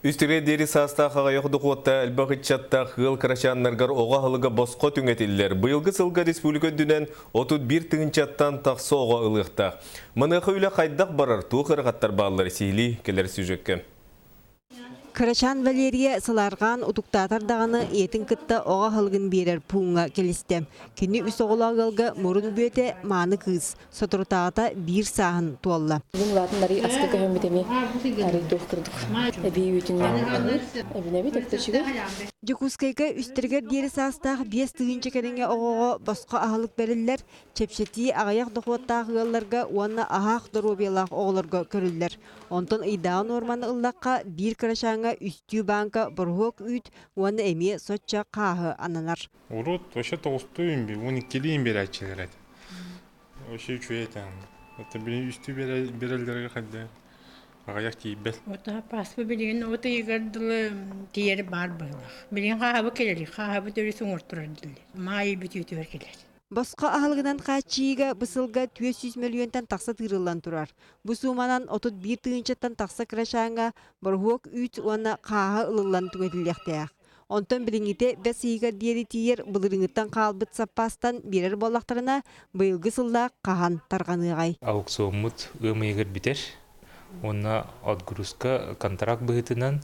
Үстүрэ диэри саастаах аҕыйах дохуотта элбэх ыччаттаах ыал кырачааннаргар оҕо аһылыга босхо түҥэтиллэр. Быйылгы сылга республика үрдүнэн 31 тыһыынчаттан тахса оҕо ылыахтаах. Маныаха үлэ хайдах барар, туох ыарахаттар бааллар сиһилии кэлэр сюжеккэ. Кырачаан Валерия сылаарҕаан утуктаатар даҕаны ийэтин кытта оҕо аһылыгын биэрэр пууҥҥа кэлистэ. Кини үс оҕолоох ыалга мурун бүөтэ мааны кыыс, соторутааҕыта биир сааһын туолла. Бүгүн улаатын арый аска көһөммүт эми арый туох курдук эбии үүтүннэн эбинэбит өттө үчүгэй. Дьокуускайга үстэригэр диэри саастаах 5000 кэриҥэ оҕоҕо босхо аһылык бэриллэр, чэпчэтии аҕыйах дохуоттаах ыалларга уонна аһаах доруобуйалаах оҕолорго көрүллэр. Онтон ыйдааҕы нуорманы ыллахха, биир кырачааҥҥа үстүү бааҥка бороһуок үүт уонна эмиэ соччо хааһы ананар. Урут вообще тоҕустуу 12-лиин биэрээччилэр этэ. Вообще үчүгэй этэ. Это били үстүү биэрэллэргэ хайда аҕыйах тиийбэт. Ота паспа билигин от ыйыгар дылы тиийэр баар быһыылаах. Билигин хааһабы кэлэр, хааһабы төрүс оҥортурар дилэр. Маай бүтүүтүгэр кэлэр. Босхо аһылыгынан хааччыйыыга бу сылга 400 мөлүйүөнтэн тахса тыырыллан турар. Бу сууманан 31 тыһыынчаттан тахса кырачааҥҥа бороһуок үүт уонна хааһы ылыллан түҥэтиллиэхтээх. Онтон билиҥҥитэ бэс ыйыгар диэри тиийэр былырыыҥҥыттан хаалбыт саппаастан биэрэр буоллахтарына, быйылгы сыллаах хаһан тарҕаныаҕай? Аукциоммут ыам ыйыгар бүтэр. Уонна отгрузка контракт быһыытынан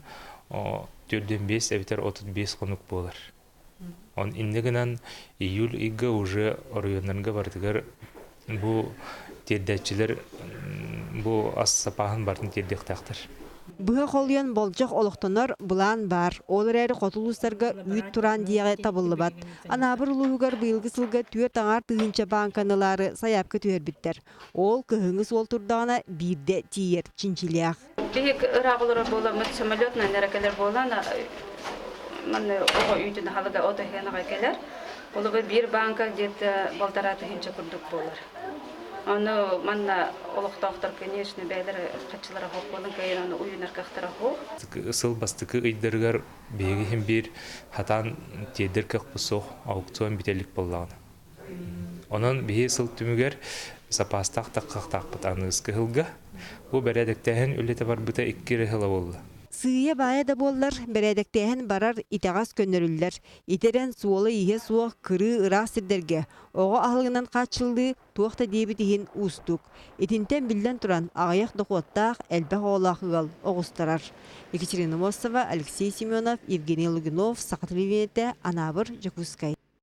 45 эбэтэр 35 хонук буолар. Он инньэ гынан июль ыйга уже оройуоннарга барытыгар бу тиэрдээччилэр бу ас сапааһын барытын тиэрдиэхтээхтэр. Быһа холуйан болдьох олохтонор былаан баар. Ол эрээри хоту улуустарга үүт тураан диэҕи табыллыбат. Анаабыр улууһугар быйылгы сылга 4,5 тыһыынча бааҥканы ылаары сайаапка түһэрбиттэр. Ол кыһыҥҥы суол турдаҕына биирдэ тиийэр чинчилээх. Биһиги ыраах олорор буоламмыт самолетунан эрэ кэлэр буолан манна оҕо үүтүн аһылыга от аһыанаҕа кэлэр. Холобур биир бааҥка где-то балтараа тыһыынча курдук буолар. Ону манна олохтоохтор, конечно, бэйэлэрэ хаччылара суох буолан кыайан ону уйунар кыахтара суох. Сыл бастакы ыйдарыгар биһиги иһин биир хатаан тиэрдэр кыахпыт суох аукцион бүтэ илик буоллаҕына. Онон биһи сыл түмүгэр сапаастаах таххахтаахпыт аныгыскы сылга. Бу бэрээдэктээһин үлэтэ барбыта икки эрэ сыла буолла. Сыыйа-баайа да буоллар, бэрээдэктээһин барар, итэҕэс көннөрүллэр. Итирэн суола-ииһэ суох кырыы ыраах сирдэргэ оҕо аһылыгынан хааччыллыы туох да диэбит иһин уустук. Итинтэн биллэн туран, аҕыйах дохуоттаах, элбэх оҕолоох ыал оҕустарар. Екатерина Мостова, Алексей Семенов, Евгений Лугинов, Саха телевидениетэ, Анаабыр, Дьокуускай.